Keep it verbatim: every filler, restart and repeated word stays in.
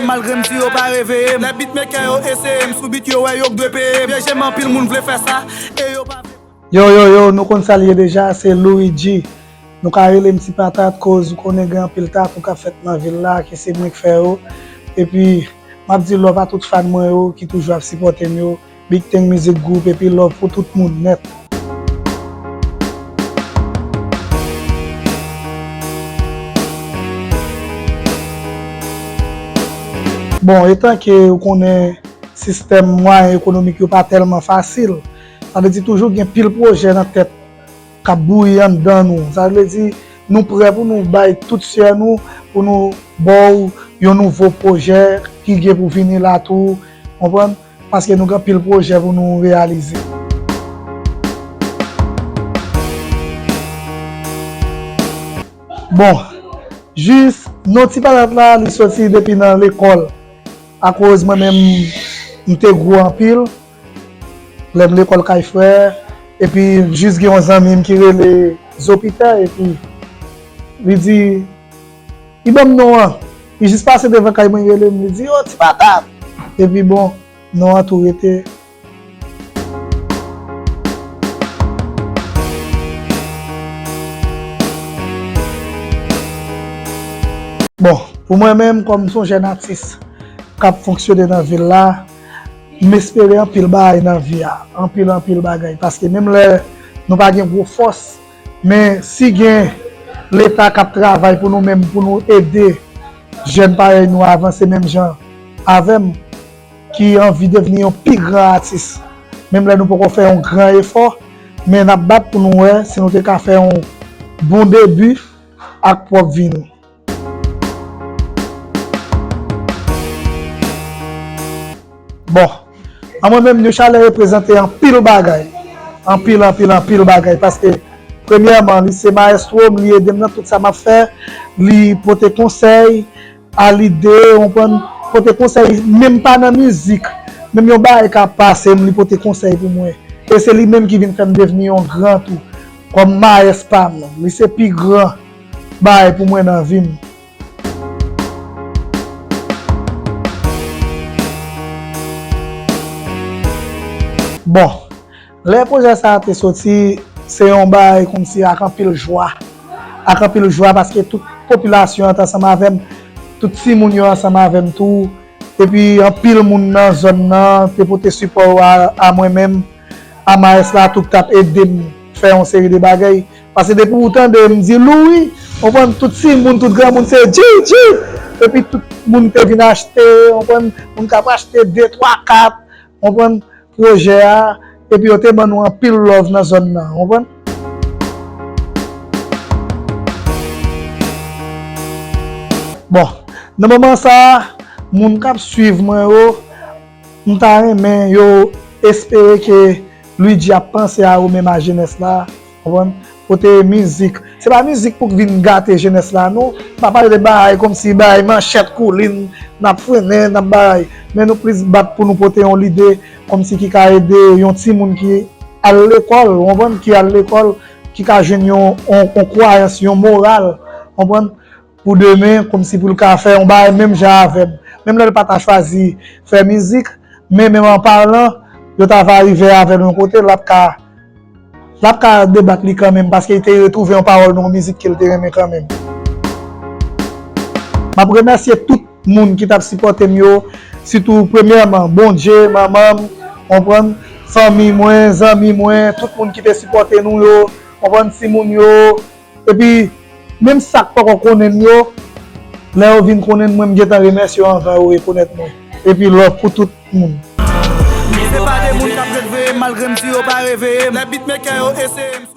Malgre m di yo pa reveye m, lè beatmaker yo eseye m, sou beat yo wè yo k dwe peye m. Pyeje m, anpil moun vle fè sa, e yo pa vle. Yo, yo, yo, nou konn sa l ye deja, se Louis G. Nou ka rele m Ti Patat, koz ou konnen gen anpil tatoo k ap fèt nan vil la, ke se mwen k fè yo. Epi, m ap di love a tout fan mwen yo ki toujou ap sipòte m yo. Big Thing Music Group, epi love pou tout moun nèt. Bon, etan ke ou konnen sistèm mwayen ekonomik yo pa tèlman fasil, sa vle di toujou gen pil pwojè nan tèt k ap bouyi anndan nou. Sa vle di, nou prè pou nou bay tout syè nou, pou nou ba w yon nouvo pwojè ki gen pou vini la tou, konprann? Paske nou gen anpil pwojè pou nou reyalize. Bon, jis non Ti Patat la, li soti depi nan lekòl. Akoz mwen menm, m te gwo anpil. Lè m lekòl kay frè, epi jis gen yon zanmi m ki rele Zo Pitè, epi li di, li ban m non an. Li jis pase devan kay mwen, li rele m, li di, "Yo, Ti Patat!" Epi bon, non an tou rete. Bon, pou mwen menm, kòm m se yon jèn atis k ap fonksyone nan vil la, m espere anpil bagay nan vi a, anpil, anpil bagay. Paske menm lè nou pa gen gwo fòs, men si gen Leta k ap travay pou nou menm, pou nou ede jèn parèy nou avanse menm jan avè m, ki anvi devni yon pi gran atis, menm lè nou poko fè yon gran efò, men n ap bat pou nou wè si nou te ka fè yon bon debi ak pwòp vi nou. Bon, an mwen menm, New Chalè reprezante anpil bagay. Anpil, anpil, anpil bagay. Paske, premyèman, li se mayestwo m, li ede m nan tout sa m ap fè, li pote konsèy, a lide, w konprann, pote konsèy, menm pa nan mizik, menm yon bagay ka pase m, li pote konsèy pou mwen. E se li menm ki vin fè m devni yon gran tou, kòm mayès pa m. Li se pi gran bagay pou mwen nan vi m. Bon, lè pwojè sa a te soti, se yon bagay kòmsi ak anpil jwa, ak anpil jwa paske tout popilasyon an te ansanm avè m, tout timoun yo ansanm avè m tou, epi anpil moun nan zòn nan te pote sipò yo a, a mwen menm, a mayès la tou k t ap ede m fè yon seri de bagay. Paske depi ou tande m di Louis, w konprann, tout timoun, tout granmoun se G G. Epi tout moun te vin achte, w konprann, moun k ap achte de, twa, kat, w konprann, pwojè a, epi yo te ban nou anpil love nan zòn nan, w konprann. Bon, nan moman sa a, moun k ap swiv mwen yo, m ta renmen yo espere ke Luigi ap panse a yo menm a jenès la, konprann? Kote mizik, se pa mizik pou k vin gate jenès la, non. M pa pale de bagay kòmsi bagay manchèt koulin, n ap frennen, n ap bagay. Men nou plis bat pou nou pote yon lide kòmsi ki ka ede yon timoun ki al lekòl, w konprann, ki al lekòl, ki ka jwenn yon, yon, yon kwayans, yon moral, w konprann, pou demen, kòmsi pou l ka fè yon bagay menm jan avè m. Menm lè l pa ta chwazi fè mizik, men menm an palan, yo ta va rive avè l yon kote, l ap ka, l ap ka debat li kanmenm, paske li te retwouve yon pawòl nan yon mizik ke l te renmen kanmenm. M ap remèsye tout moun ki t ap sipòte m yo, sitou premyèman, Bondye, manman m, konprann, fanmi mwen, zanmi mwen, tout moun ki te sipòte nou yo, konprann, timoun yo, epi, menm sa k poko konnen m yo, lè yo vin konnen m, mwen, m gentan remèsye yo anvan yo rekonèt mwen. Epi, love pou tout moun. Se pa de moun k ap ret veye m, malgre m di yo pa reveye m. Lè beatmaker yo eseye m.